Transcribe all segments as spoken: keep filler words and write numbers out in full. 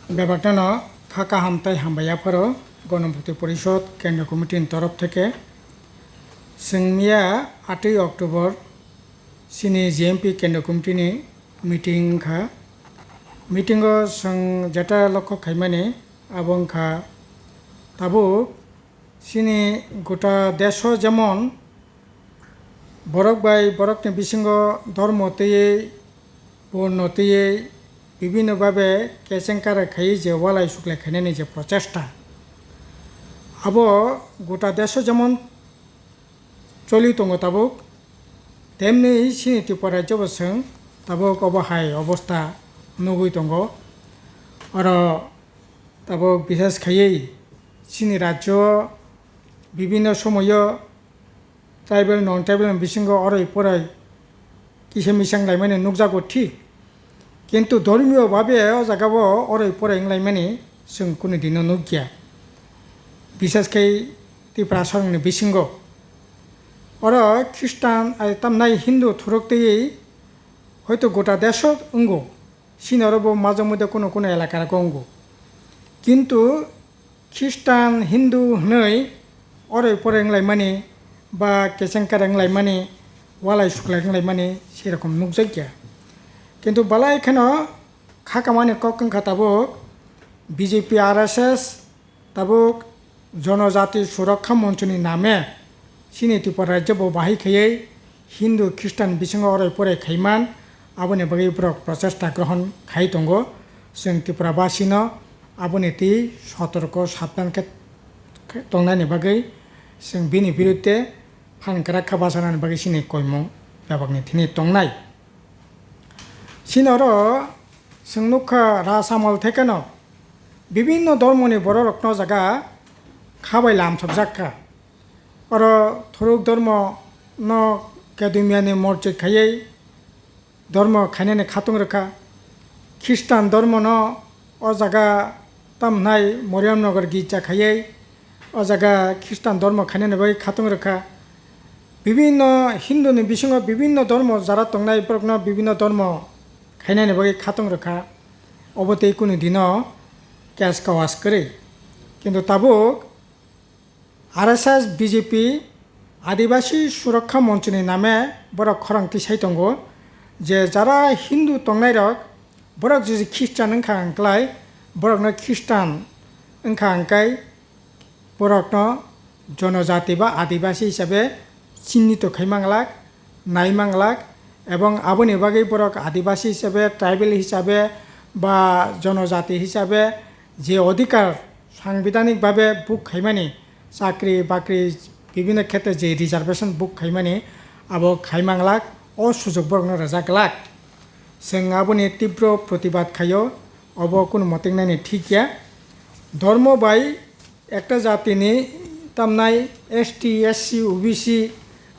Bebakno kha kaham tei hambai yapharo Ganapati Porishod Kendra Committee ni torof theke. Chwng miya atwi October chini G M P Kendra Committee ni meeting wngkha. Meeting o chwng jeta lokho khaimani abo wngkha tabuk chini gota desh o jemon borok bai borokni bisingo dhormo twiwi, borno twiwi, bibhinno bhabe kecheng kara khaiwi je walai suklai khainani je prochesta, abo gota desh o jemon choli tongo tabuk, temni chini Tripura rajyo bo chwng tabuk obo hai obostha nugwi tongo. Oro tabuk bishes khaiwi chini rajyo o bibhinno somoyo tribal, non tribal ni bisingo oroi poroi kisa misa wnglaimani nukjago thik, kintu dhormiyo babe o jaga o oroi poroi wnglaimani chwng kunu dino nukya, bishes khe Tiprasarokni bisingo. Oro Khristan, ai, tamnai Hindu thuruk twiwi hoito gota desh o wngo, chini oro bo majang muide kunu kunu elaka rogo wngo, kintu Khristan, Hindu hwnwi oroi poroi wnglaimani ba kecheng kara wnglaimani, walai suklai wnglaimani sei rokom nukjakya. Kintu balai kheno kha kamani kok wngkha tabuk B J P, R S S, tabuk Jonojati Surokha Monchoni name chini Tripura rajyo bo bahai khaiwi Hindu, Khristan bisingo oroi poroi khaiman, aboni bagwi borok prochesta grohon khai tongo. Chwng Tripura basino aboni twi sotorko sabdan khe tongnani bagwi chwng bini birudde phan kwrak kha bachanani bagwi chini koimung bebakni thini tongnai. Chini oro chwng nukha, Raj Amal thekeno bibhinno dhormoni bororokno o jaga kha bai lamsokjak kha. Oro thuruk dhormo no Kedumyani morchit khaiwi dhormo khainani khatung rwkha. Khristan dhormo no o jaga tamhnai Moriamnagar girja khaiwi o jaga Khristan dhormo khainani bagwi khatung rwkha. Bibhinno Hindu ni bisingo bibhinno dhormo jara tongnai borokno bibhinno dhormo khainani bagwi khatung rwkha. Obo tei kunu dino case kawas kwrwi. Kintu tabuk R S S, B J P, Adibasi Surokha Monchoni name borok khorang tisai tongo je jara Hindu tongnairok borok jodi Khristan wngkha hwnklai borokno Khristan wngkha hwnkhai borokno Jonojati ba Adibasi hisabe chinnito khai manglak, nai manglak, ebong aboni bagwi borok Adibasi hisabe, tribal hisabe ba Jonojati hisabe je odhikar sangbidanik babe book khaimani, chakri bakri bibhinno khetre je reservation book khaimani, abo khai manglak, o sujok borokno rwjak glak. Chwng aboni tibro protibad khaio, obo kunu motengnani thik ya. Dhormo bai ekta jatini tamnai S T, S C, O B C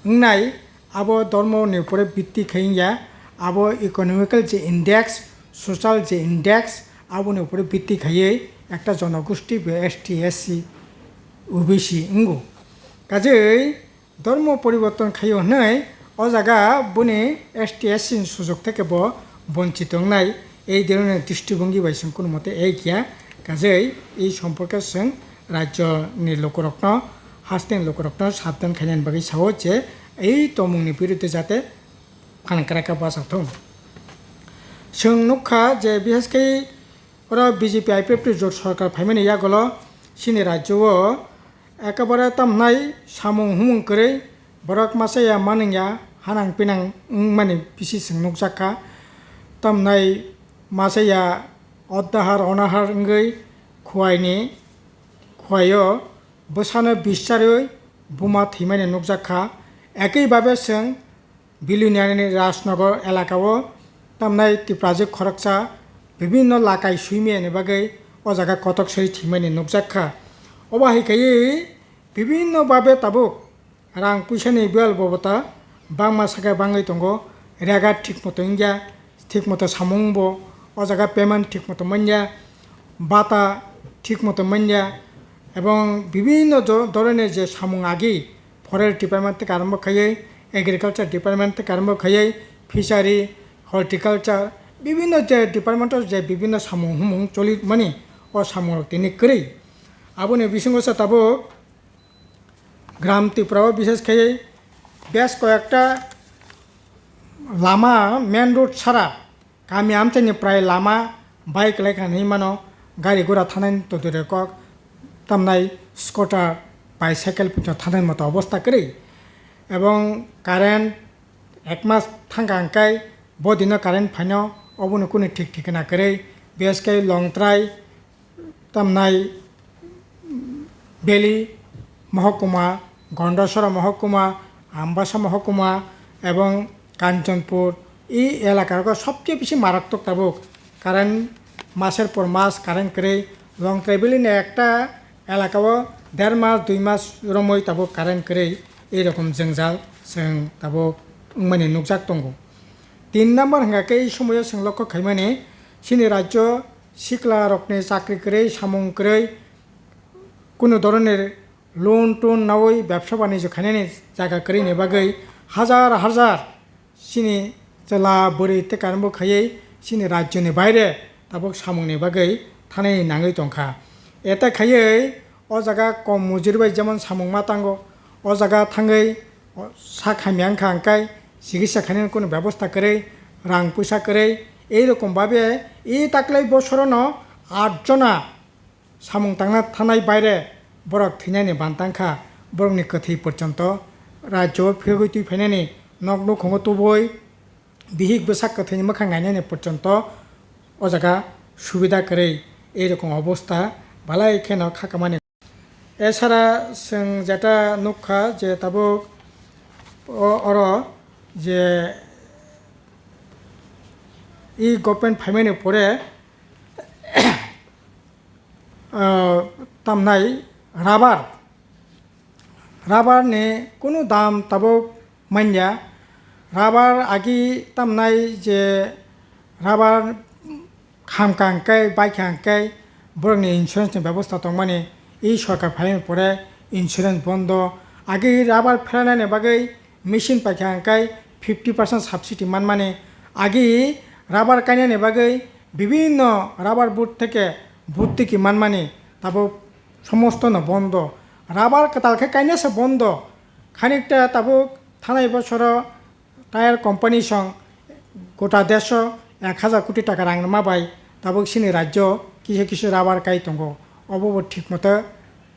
wngnai, abo dhormo ni upore bitti khai wngya, abo economical je index, social je index, aboni upore bitti khaiwi ekta jonogosti bo S T, S C, O B C wngo. Kajei dhormo poriborton khaio hwnwi o jaga boni S T, S C ni sujok theke bo bonchit wngnai, ei dhoroner dristibongi bai chwng kunu mote ek ya. Kajei ei somporke chwng rajyo ni lukurokno, hasteni lukurokno sabdan khainani bagwi sao je ei tongmungni birudde jate phan kwrak khe bachak thung. Chwng nukha je bihaskhe oro B J P I P F T jot sorkar phaimani yagulo chini rajyo o ekebare tamhnai samung humung kwrwi, borok masa ya manung ya, hanang pinang wngmani bisi chwng nukjak kha. Tamhnai masa ya oddahar onahar wngwi khuaini khuaio bwsano bisarwi buma thwimani nukjak kha. Ekei babe chwng Biluniani Rajnagar elakao tamnai Tiprajwk khoroksa bibhinno lakai suimiyani bagwi o jaga kotok soi thwimani nukjak kha. Obo hai khaiwi bibhinno babe tabuk rang puisani biyal bobota bangma sakhe bangwi tongo, rega thik moto wngya, thik moto samung bo o jaga payment thik moto manya, bata thik moto manya, ebong bibhinno dho-, dhoroner je samung agi forest department theke arombo khaiwi, agriculture department theke arombo khaiwi, fishery, horticulture, bibinno je department o je bibinno samung humung choli mani, o samung rok tini kwrwi. Aboni bisingo se tabuk Gram Tripura o bishes khaiwi bes koyekta lama main road sara kami amchaini prai lama bai kwlai kha hinwi mano, gari gura thanani totwi kok tamnai scooter, bicycle pungsa thanani moto obostha kwrwi. Ebong current ek mas thangkha hwnkhe bo dino current phaino, obono kunu thik thikna kwrwi. Bishes khe Longtrai, tamnai Valley mohokuma, Gondasora mohokuma, Ambasa mohokuma ebong Kanchanpur, e elaka rogo sobcheye bisi marattok tabuk current, maser por mas current kwrwi. Longtrai Valley ni ekta elaka o der mas dui mas romwi tabuk current kwrwi, ei rokom jwngjal chwng tabuk wngmani nukjak tongo. Tin number hwnkha khe ei somoio chwng lokho khaimani, chini rajyo sikla rokni chakri kwrwi, samung kwrwi, kunu dhoronir loan ton nawi bebsa banijyo khainani jaga kwrwini bagwi hajar hajar chini chwla bwrwi tei karengbo khaiwi chini rajyoni baire tabuk samungni bagwi thanai nangwi tongkha. Eta khaiwi o jaga kom mujuri bai jemon samung ma tango, o jaga thangwi sak hamya wngkha hwnkhe chikitsa khainani kunu bebosta kwrwi, rang puisa kwrwi, ei rokom babe e taklai bosorono aat jona samung tangna thanai baire borok thwinani bantang kha, borokni kwthwi porjonto rajyo o phirogwi twi phainani, nok nukhungo tubui bihik bwsak kwthwini mwkhang nainani porjonto o jaga subida kwrwi, ei rokom obostha balai kheno kha kamani. Esara chwng jeta nukha je tabuk o-, oro je e government phaimani pore ah, tamnai rubber, rubber ni kunu dam tabuk manya. Rubber agi tamnai je rubber khamkha hwnkhe, baikha hwnkhe borokni insurance ni bebosta tongmani, e sorkar phaimani pore insurance bondo. Agi rubber phelanani bagwi machine paikha hwnkhe fifty percent subsidy manmani. Agi rubber kainani bagwi bibinno rubber board theke bhortiki manmani tabuk somostono bondo. Rubber kwtal khe kainase bondo. Khanikta tabuk thanai bosoro tyre company song gota desho ek hajar koti taka rang rwma bai tabuk chini rajyo kisa kisa rubber kai tongo. Obo bo thik moto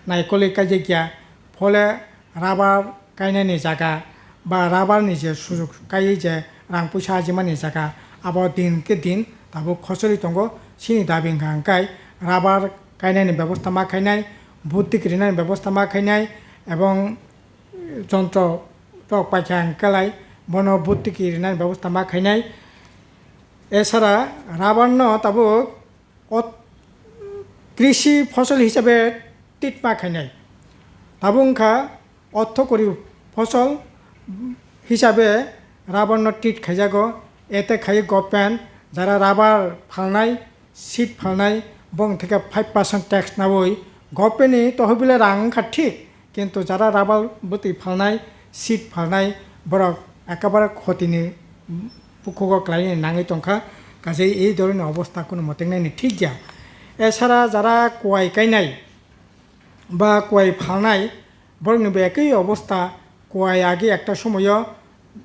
naikolwi kaijakya. Phole rubber kainani jaga ba rubber ni je sujok kaiwi je rang puisa ajimani jaga, abo din khe din tabuk khosoli tongo. Chini dabi wngkha hwnkhe rubber kainani bebosta ma khainai, bhortiki rinani bebosta ma khainai, ebong jontro rok paikha hwnkhe lai bono bhortiki rinani bebosta ma khainai. Esara rubber no tabuk ot-, krishi phosol hisabe treat ma khainai. Tabuk wngkha orthokori phosol hisabe rubber no treat khaijago. Ete khai government jara rubber phalnai, seed phalnai, bong theke five percent tax nawi government ni tohobile rang wngkha thik, kintu jara rubber bwtwi phalnai, seed phalnai, borok ekabare khotini bukhugo klaini nangwi tongkha, kaje ei dhoroner obostha kunu motengnani thik ya. Esara jara kuai kainai ba kuai phalnai, borokni bo ekoi obostha. Kuai agi ekta somoyo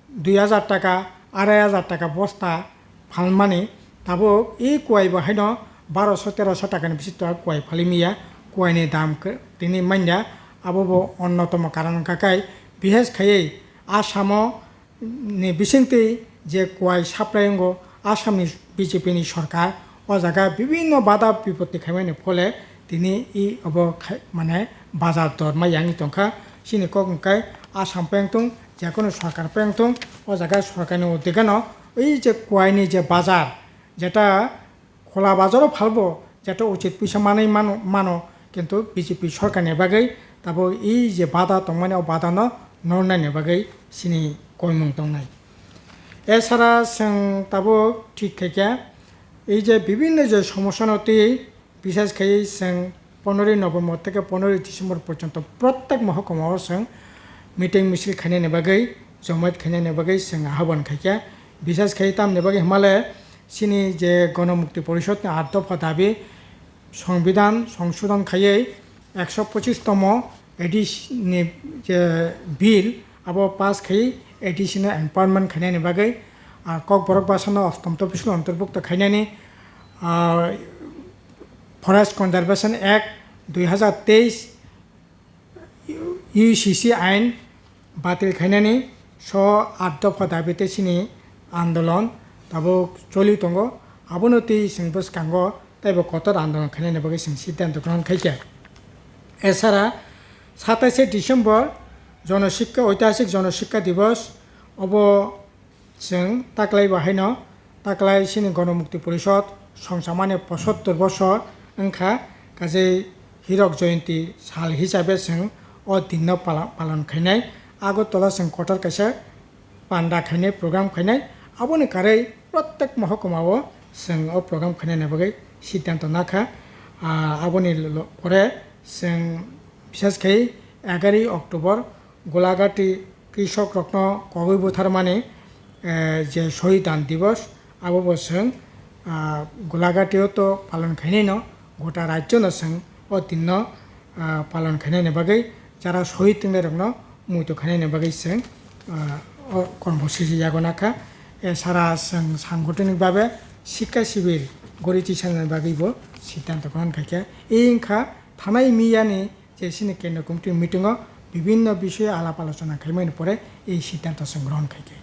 dui hajar taka, arai hajar taka bosta phalmani, tabuk e kuai bo haino baroso teroso takani bisito kuai phalimiya. Kuaini dam khe tini manya, abo bo onnotomo karon wngkha khe, bihes khaiwi Asamo ni bisingtwi je kuai supply wngo, Assamni B J P ni sorkar o jaga bibinno bada bipoti khaimani phole tini i obo khai-, mane bazar dor ma yangwi tongkha. Chini kok hwnkhe Assam peng tong, jekono sorkar peng tong, o jaga sorkarni uddegano wi je kuaini je bazar, jeta khola bazaro phalbo, jeta uchit puisa manwi mano, mano, kintu B J P sorkarni bagwi tabuk i je bada tongmani o badano nornani bagwi chini koimung tongnai. Esara chwng tabuk thik khaikha, ei je bibinno je somosyano twi, bises khaiwi chwng ponoroi November theke ponoroi December porjonto protek mohokuma o chwng meeting misil khainani bagwi, jomaat khainani bagwi chwng ahobon khaikha. Bises khaiwi tamni bagwi hwnmale Chini je Gonomukti Porishod ni aat dopha dabi, Songbidan songsodon khaiwi ekso pochis tomo edition ni je bill abo pass khai edition no empowerment khainani bagwi, ah, Kokborok bwsano ostom topisul ontorbukto khainani, ah, Forest Conservation Act dui hazar teis, U C C ain batil khainani so aat dopha dabi tei chini andolon tabuk choli tongo. Abono twi chwng bwskango teibo kotor andolon khainani bagwi chwng siddhanto grohon khaikha. Esara sataishe December Jono Sikka, Oitihasik Jono Sikka Divos, obo chwng taklai bo haino taklai chini Gonomukti Porishod songchamani pochottor bosor wngkha, kaje Hirok Joyonti sal hisabe chwng o dinno pala-, palon khainai. Agartala chwng kotor kaisa panda khainai, program khainai. Aboni karwi protek mohokuma o chwng o program khainani bagwi siddhanto nakha. Ah, aboni lo-, lo-, pore chwng bishes khai egaroh October Golagati krishok rokno kogwi butharmani, eh, je Shohid Dan Divos, abo bo chwng, ah, Golagati o to palon khainai no, gota rajyo no chwng o din no, ah, palon khainani bagwi, jara shohid tongnai rokno muitu khainani bagwi chwng, ah, o kormo siji yago nakha. Eh, sara chwng sangotonik babe sikka sibir gori tisani bagwi bo siddhanto grohon khaikha. E wngkha thanai miyani je chini kendro committee meeting o bibinno bishoyo alap alochona khaimani pore ei siddhanto chwng grohon khaikha.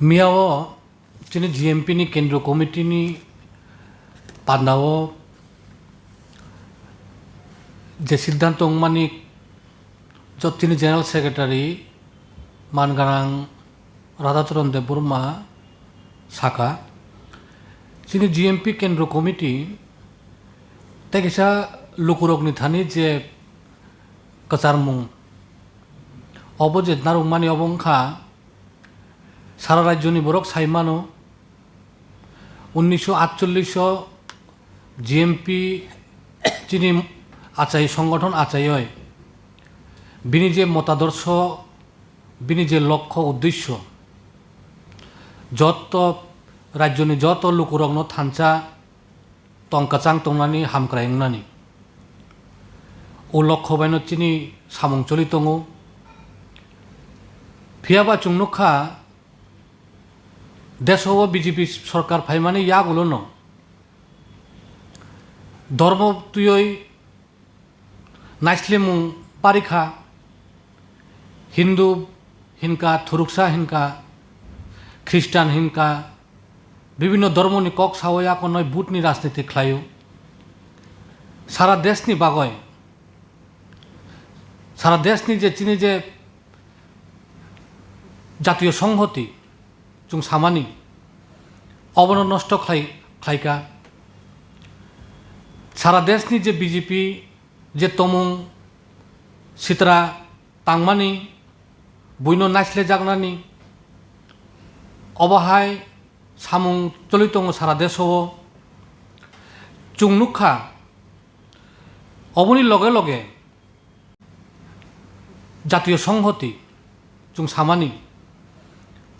Miya o chini G M P ni kendro committee ni panda o je siddhanto wngmani jotini General Secretary manganang Radhacharan Debbarma saka, chini G M P Kendro Committee tei kisa lukurokni thani je kwcharmung obo je narwkmani obo wngkha sara rajyoni borok sai mano, unnisho atchollish o G M P chini achai, songothon achaioi, bini je motadorsho, bini je lokho uddesho, joto rajyoni joto lukurokno thansa tong kwchang tongnani, hamkrai wngnani, o lokho baino chini samung choli tongo. Phiyaba chwng nukha, deso o B J P sorkar phaimani yagulono dormo twiwi naislemung barikha, Hindu hinka, thuruksa hinka, Khristan hinka, bibinno dormoni kok sao yakonoi butni rajniti khlaio. Sara deshni bagoi, sara deshni je chini je Jatiyo Songhoti chwng samani, obono nosto khlai, khlaika. Sara deshni je B J P je tomung sitra tangmani, buino naislejaknani, obo hai samung choli tongo sara deso o. Chwng nukha, oboni loge loge Jatiyo Songhoti chwng samani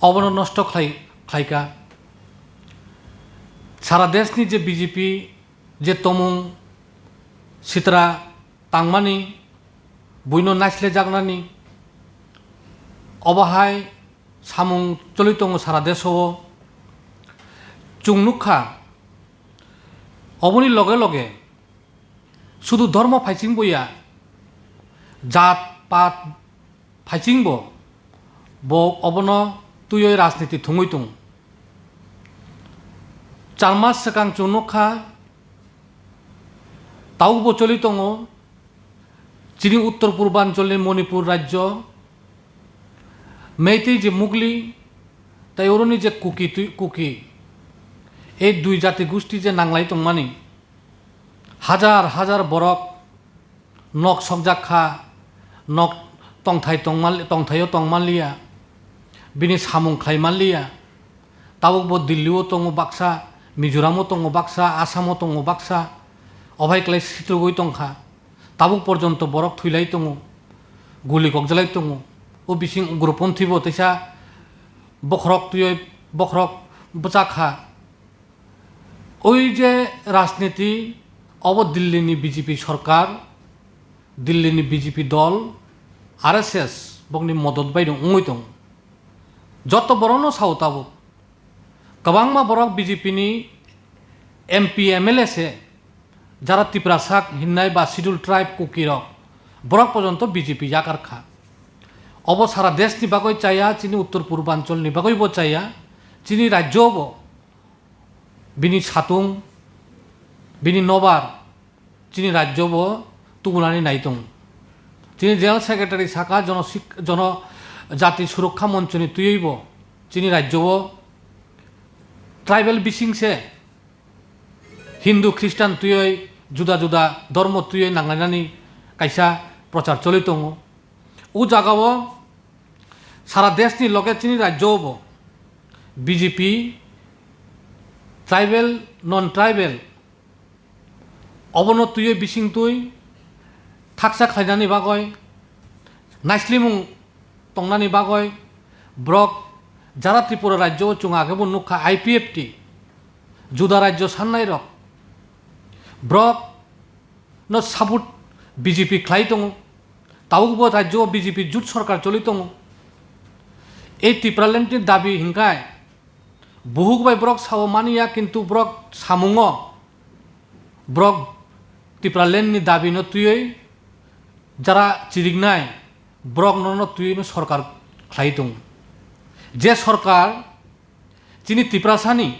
obono nosto khlai, khlaika. Sara deshni je B J P je tomung sitra tangmani, buino naislejaknani, obo hai samung choli tongo sara deso o. Chwng nukha, oboni loge loge sudu dhormo phaichingbo ya, jat pat phaichingbo bo obono twiwi rajniti thwngwi tongo. Char mas swkang chwng nukha, tabukbo choli tongo chini uttor purbancholni Manipur rajyo, Meitei je Mugli, tei oroni je Kuki twi-, Kuki, ei dui jati gusti je nanglai tongmani, hajar hajar borok nok sokjak kha, nok tongthai tongman-, tongthaio tongmanliya, bini samung khlaimanliya. Tabukbo Delhi-o tongo baksa, Mizoram-o tongo baksa, Assam-o tongo baksa, obai klai sitrugwi tongkha. Tabuk porjonto borok thwilai tongo, guli kokjalai tongo. O bising ugroponthi bo teisa bokhorok twiwi bokhorok bwchak kha. Oi je rajniti, obo Delhi ni B J P sorkar, Delhi ni B J P dol, R S S bokni modot bai no wngwi tongo. Joto borokno sao tabuk. Kwbangma borok B J P ni M P, M L A se, jara Tiprasa hinnai ba Scheduled Tribe Kuki rok, borok porjonto B J P yakar kha. Obo sara desh ni bagwi chaya, chini uttor purbanchal ni bagwi bo chaya, chini rajyo bo bini satung, bini nobar, chini rajyo bo tubunani nai tongo. Chini General Secretary saka jono sik-, jono jati surokha monchoni twiwi bo chini rajyo o tribal bising se Hindu, Christian twiwi juda juda dhormo twiwi nanglainani kaisa prochar choli tongo. O jaga o sara desh ni loge chini rajyo o bo B J P tribal, non tribal obono twiwi bising twi thaksa khlainani bagwi, naislimung tongnani bagwi borok jara Tripura rajyo o chwng age bo nukha I P F T, juda rajyo sannai rok borok no support B J P khlai tongo, tabuk bo rajyo o B J P jut sorkar choli tongo. Ei Tipraland ni dabi hinkhai buhuk bai borok sao mani ya, kintu borok samungo borok Tipraland ni dabi no twiwi jara chiriknai borok no no twiwi no sorkar khlai tongo. Je sorkar chini Tiprasani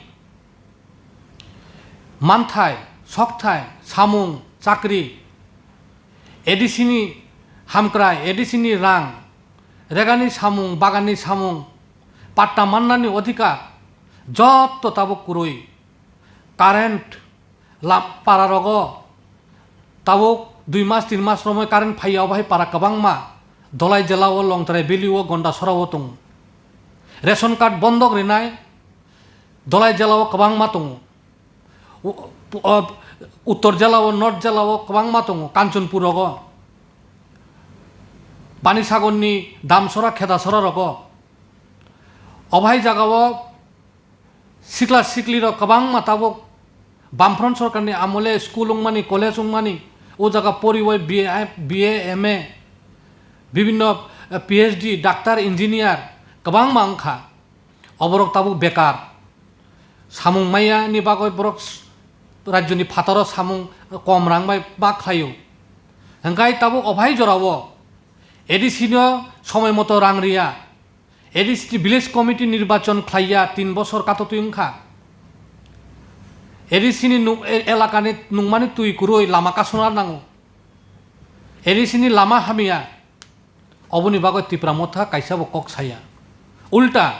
manthai, sokthai, samung, chakri, A D C ni hamkrai, A D C ni rang, regani samung, bagani samung, patta mannani odhikar, jotto tabuk kwrwi. Current lam-, para rogo tabuk dui mas, tin mas romwi current phaiya, obo hai para kwbangma Dholai jela o, Longtrai valley o, Gondasora o tongo. Ration card bondok rinai Dholai jela o kwbangma tongo. U-, u-, o, Uttor jela o, North jela o kwbangma tongo, Kanchanpur rogo, Panisagorni Damsora, Khedasora rogo. Obo hai jaga o sikla sikli rok kwbangma tabuk Bamfront sorkarni amole school wngmani, college wngmani, o jaga poriwi B A, B A, M A, bibinno, eh, P H D, doctor, engineer kwbangma wngkha. Oborok tabuk bekar. Samung maya ni bagwi borok s-, rajyoni phataro samung kom rang bai ba khlaio. Hwnkhe tabuk obo hai jorao A D C no somoi moto rang riya. A D C village committee nirbachon khlaiya, tin bosor katotwi wngkha. A D C ni nuk-, e-, elakani nungmani twi kwrwi lama kasuna nango. A D C ni lama hamya. Oboni bagwi Tipra Motha kaisa bo kok saya. Ulta,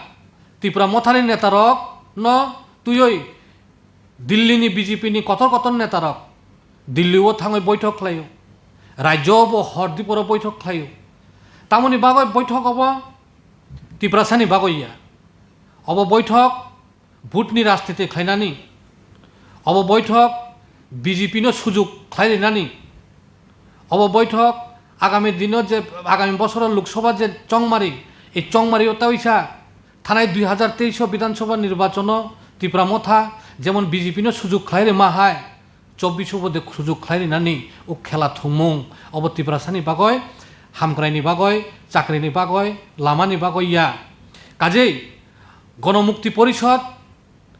Tipra Mothani netarok no twiwi Delhi ni B J P ni kotor kotor netarok Delhi o thangwi boithok khlaio. Rajyo bo hor diporo boithok khlaio. Tamoni bagwi boithok obo Tiprasani bagwi ya. Obo boithok vote ni rajniti khlainani, obo boithok B J P no sujuk khlai rinani, obo boithok agami dino je, agami bosoro Lok Sabha je chongmari, ei chongmari o taisa thanai dui hazar teis o Bidhan Sabha nirbachon o Tipra Motha jemon B J P no sujuk khlai rima hai, chobbish o bo de sujuk khlai rinani o khela thumung, obo Tiprasani bagwi, hamkraini bagwi, chakrini bagwi, lamani bagwi ya. Kajei Gonomukti Porishod,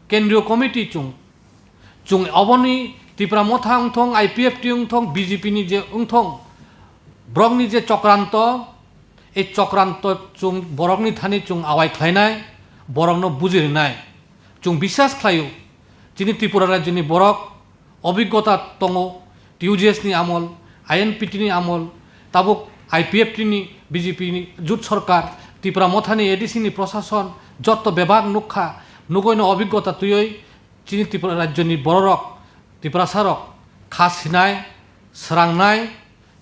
Kendriyo Committee chwng, chwng oboni Tipra Motha wngthong, I P F T wngthong, B J P ni je wngthong, borokni je chokranto, ei chokranto chwng borokni thani chwng awai khlainai, borokno buji rinai. Chwng biswas khlaio, chini Tripura rajyoni borok obiggota tongo, T U J S ni amol, I N P T ni amol, tabuk I P F T ni, B J P ni jut sorkar, Tipra Mothani A D C ni prosason, jotto bebak nukha, nugoino obiggota twiwi chini Tripura rajyoni bororok, Tiprasarok kha sinai, srangnai,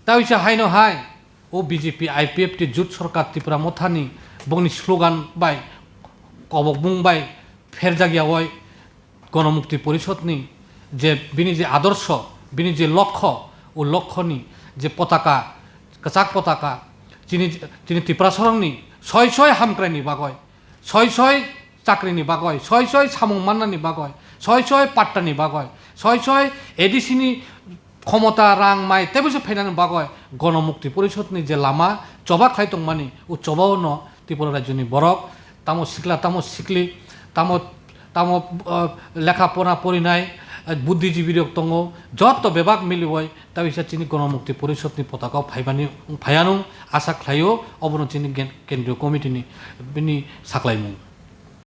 tei uisa haino hai o B J P I P F T jut sorkar Tipra Mothani bongni slogan bai, kobokbung bai pherjak yawi Gonomukti Porishodni je bini je adorsho, bini je lokho, o lokhoni je potaka, kwchak potaka, chini, chini Tiprasarokni soi soi hamkraini bagwi, soi soi chakrini bagwi, soi soi samung mannani bagwi, soi soi pattani bagwi, soi soi A D C ni khomota, rang, mai teibo se phainani bagwi Gonomukti Porishodni je lama choba khlai tongmani, o chobao no Tripura rajyoni borok, tamo sikla, tamo sikli, tamo, tamo, uh, lekha pora porinai, uh, buddhijibi rok tongo, joto bebak miliwi ta bisa chini Gonomukti Porishodni potaka o phaimani wng phaianw asa khlaio, obono chini gen-, kendriyo committee ni bini saklaimung.